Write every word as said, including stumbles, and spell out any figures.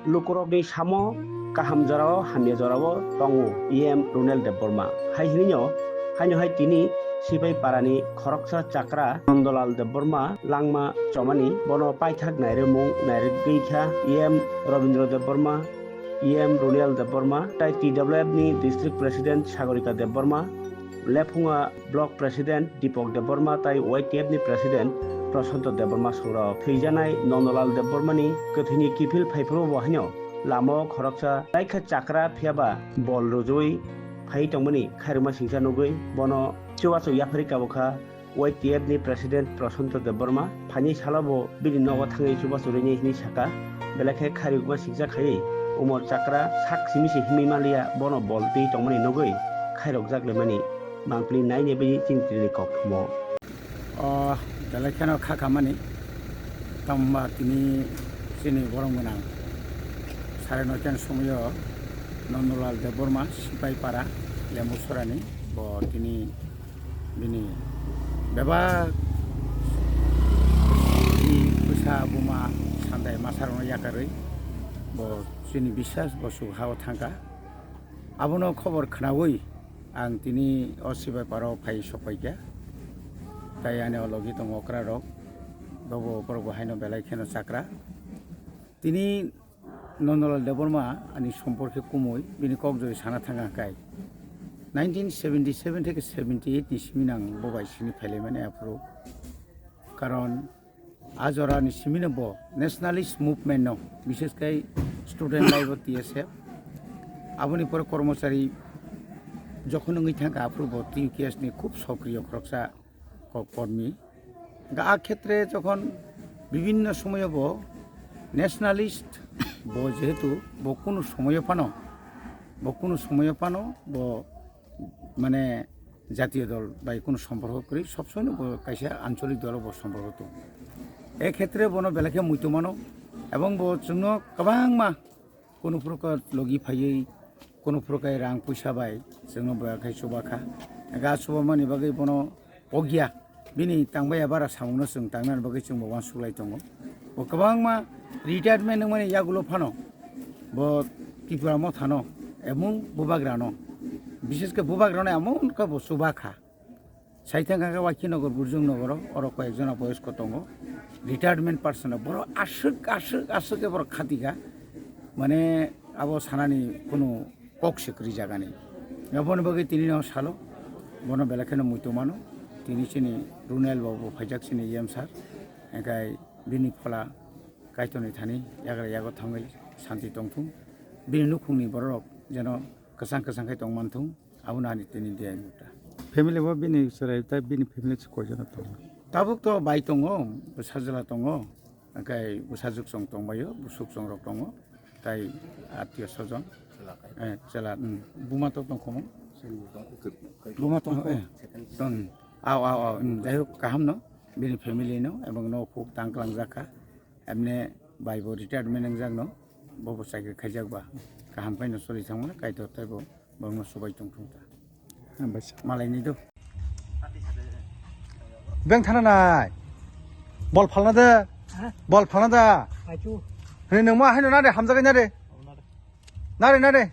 Lukurokni samo kaham jorao hamya jorao tongo E M Runel Debbarma. Hai hinino, haino hai tini Sipai parani khoroksa chakra Nondolal Debbarma langma chomani bono paithak nairwmung nairwgwi kha E M Robindra Debbarma, E M Runel Debbarma, tai T W F ni District President Sagorika Debbarma, Lephunga Block President Deepak Debbarma tai Y T F ni President Prashanto Debbarma songro thwijanai Nondolal Debbarmani kwthwini kiphil phaiphuru bo haino lamao khoroksa laikha chakra phiyaba bol rwjui phai tongmani khairokma singcha nugui bono chubachu yaphari kabukha Y T F ni President Prashanto Debbarma phaini salo bo bini nogo thangwi chubachu rwini hwnwi saka, belai khe khairokma singcha khaiwi umor chakra sak simi se himwi manliya bono bol twi tongmani nugui khairokjak lemani. Mangpili naini bini chini tini kok thumo. O belai kheno kha khamani, tamba tini chini borom gwnang sare noita ni somoyo Nondolal Debbarma, Sipai para, Lembusorani, bo tini bini bebak bwsa buma sandai masarokno yakarwi bo chini biswas bo suk hao thangkha. Abono khobor khnaui ang tini o Sibai parao phai sokpaikha. Tai ani o logi tongo okra rok, bobo borok bo haino belai kheno chakra. Tini Nondolal Debbarma ani somporke kumui bini kok joi sana thangkha kai. Nineteen seventy seven theke seventy eight ni simi nang bo bai sini phailaimani aphuru. Karon a jora ni simi no bo nationalist movement no, bishes kai student life o T S F, aboni pore kormochari jokhon wngwi thangkha aphuru bo T U K S ni khub sokriyo khoroksa ko-, kormi. Ga a khetre jokhon bibhinno somoyo bo nationalist bo jehetu bo kunu somoyo phano, bo kunu somoyo phano bo mane jatiyo dol bai kunu somporko kwrwi, sob somoino bo kaisa ancholik dolo bo somporko tongo. E khetre bono belai khe muitu mano, ebong bo chwngno kwbangma kunu phuru khe logi phaiwi, kunu phuru khe rang puisa bai chwngno bo khai chuba kha. Ga chuba mani bagwi bono pogya, bini tangbai bara samungno chwng tangnani bagwi chwng bo uansuklai tongo. Bo kwbangma retirement wngmani yagulo phano bo Tipra mothano emon bubagrano, bishes khe bubagrano emon khe bo chuba kha. Saithang kha khe Waikinagar, Burjungnogoro, oro koyekjona boyosko tongo, retirement person, borok aswk, aswk, aswk khe borok khati kha, mane abo sanani kunu kok se kwrwi jagani. Aboni bagwi tini no salo, bono belai kheno muitu mano, tini chini Runel babu phaijak chini E M sir, hingkhai bini phola Kaitorni thani yagra yago thangwi santi tongthung, bini nukhungni bororok jeno kwchang kwchang khe tongmanthung. Abono ani tini diya muta. Family bo bini chwrai ta bini family se koijon tongo? Tabuk to bai tongo, bwsajwla tongo, hingkhai bwsajwk chwng tongbaio, bwswk chwng rok tongo, tai atio sojon. Chwla kai. Eh, chwla, mm, buma to tongkhomo? Chwng tongkho, kai. Buma tongkho, eh. Second. Tong. Aw, aw, aw, mm, jai hok, kaham no, bini family no, ebong no khuk tang klang jakha. Emne bai bo retirement wngjak no, bo bo chakri khaijak ba, kaham phai no choli thang mano, Kaitor tei bo. Borokno subai tongthung ta. Hambai sa. Malai ni do. Beng thana nai. Bol phalna de. Ha? Bol phalna da. Aichu. Hini nang ma haino nare hamjagai nare. Nare nare.